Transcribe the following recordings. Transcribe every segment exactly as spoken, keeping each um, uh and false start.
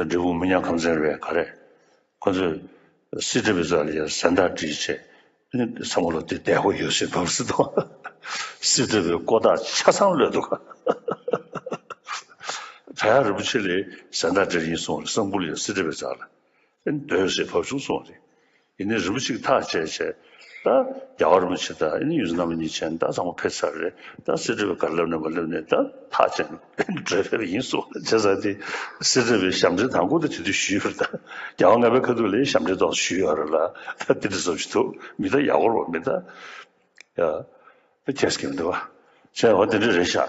འབྲས་སྤུངས་མི་ཉག་ཁམས་ཚན་རེད་ག་རེ། ཁོ་ཚོས་སྲིད་ཁྲི་པའི་རྩ་ལ་ཡར་གཟེངས་རྟགས་བསྒྲིགས་བྱས། ཨ་ནི་ཚང་མ་ལ་དེ་བདེ་པོ་ཡོད་ཟེར་བབས་སྲིད་དོ། སྲིད་ཁྲི་པའི་ཀོ་ཐག་ཆ་ཚང་གློད་འདུག་བྲག་གཡབ་རིན་པོ་ཆེ་ལ་གཟེངས་རྟགས་སྤྲད་ཡིན་གསུངས་རེད། གསང་ཕུ་ལ་ཡར་སྲིད་ཁྲི་པའི་རྩ་ལ། ཨ་ནི་སྡོད་ཟེར་བབས་བྱུང་གསུངས་རེད། ཡིན་ནའི་རིན་པོ་ཆེ་གིས་ཐག་བཅད་བྱས། ད་རྒྱལ་བ་རིན་པོ་ཆེ་དང་ཨ་ནི་ཡོངས་འཛིན་རྣམ་པ་གཉིས་བྱས་ནས་ད་ཚང་མ་ཕེབས་ཚར་རེད། ད་སྲིད་ཁྲི་པས་ག་རེ་ལབ་ནས་མ་ལབ་ནས་ད་ཐག་བཅད་ནས་བྲོས་ཕེབས་པ་ཡིན་གསུངས། བྱས་ཙང་དེ་སྲིད་ཁྲི་པའི་ཞབས་འདྲེན་དང་པོ་དེ་དེ་དུས་ཞུས་ཡོད་རེད། ད་རྒྱལ་བ་ལྔ་པའི་ཁ་ཐུག་ལ་ཞབས་འདྲེན་ཏོག་ཙམ་ཞུས་ཡོད་རེད་ལ། ད་དེ་འདྲ་བཟོ་ཞིག་འདུག་མི་ད་ཡག་པོ་རེད་པ། མི་ད་ཡ་ད་ཁྱེད་ཀྱིས་མི་འདུག་བ། བྱས་འོ་དེ་འདྲ་རེད་ཤག་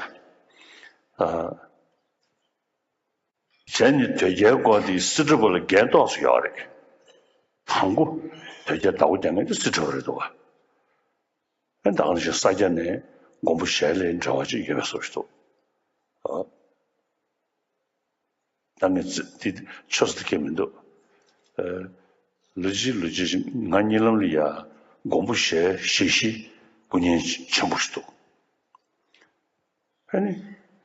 ཨ། བྱས་ནས་དོལ་རྒྱལ་སྐོར་དེ་སྲིད་ཁྲི་པ་ལ་འགན་ཏོག་ཙམ་ཡོད་རེད། དང་པོ་དོལ་རྒྱལ་བདག་པོ་རྒྱག་མཁན་དེ་སྲིད་ཁྲི་པ་རེད་འདུག་བ། ཨ་ནི་ད་ག་ནང་བཞིན་ས་སྐྱ་ནས་མགོན་པོ་ཞལ་ལས་འབྲེལ་བ་ཅིག་ཡོད་པའི་བཟོ་ཞིག་འདུག་ཨ། ད་ངས་ཙི་དེ་ཆོས་ཟེར་མཁན་མི་འདུག་ཨ། ལོ་གཅིག་ལོ་གཅིག་ང་གཉིད་ལམ་ལ་ཡ་མགོན་པོ་ཞལ་ཞལ་བཞི་སྐུ་བརྙན་ཆེན་པོ་ཞིག་འདུག་ཨ་ནི་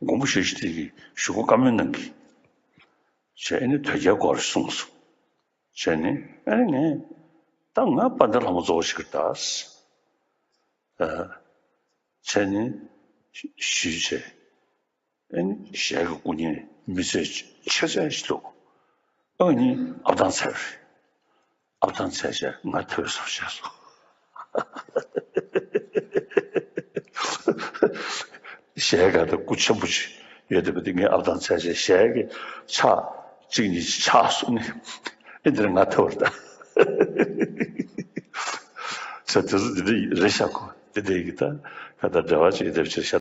མགོན་པོ་ཞལ་བཞི་དེ་གིས་གཞུག་གུ་བཀའ་མོལ་གནང་གི། བྱས་ཨ་ནི་དོལ་རྒྱལ་སྐོར་གསུངས་སོང་། བྱས་ནས་ཨ་ནི་ངས་ད་ང་དཔལ་ལྡན་ལྷ་མོ་གཙོ་བོ་ཞིག་གིས་ད། ཨ། བྱས་ནས་ཞུས་བྱས། ཨ་ནི་ཞལ་གྱི་སྐུ་བརྙན་མི་ཚད་ཆེ་ཚད་ཞིག་འདུག་ཨ་ནི་ཨབ་ཐང་ཚད་རེད། ཨབ་ཐང་ཚད་བྱས་ང་ཐོས་སོང་བྱས་སོང་། ཞལ་ག་དང་སྐུ་ཆེན་པོ་ཅིག་ཡོད་བསྡད་པ་དེ་ངས་ཨབ་ཐང་ཚད་བྱས་ཞལ་གྱི་ཕྱག་གཅིག་གཉིས་ཆག་སོང་ནས་ཨེ་འདིར་ང་ཐོས་པ་རེད་ད། ས་དེ་ཚོ་འདི་འདྲ་རེད་ཤག་གོ། དེ་འདྲ་ཡིན་གྱི་ད་ག་ད་འབྲེལ་བ་ཅིག་ཡོད་བསྡད་པ་ཅིག་ཤག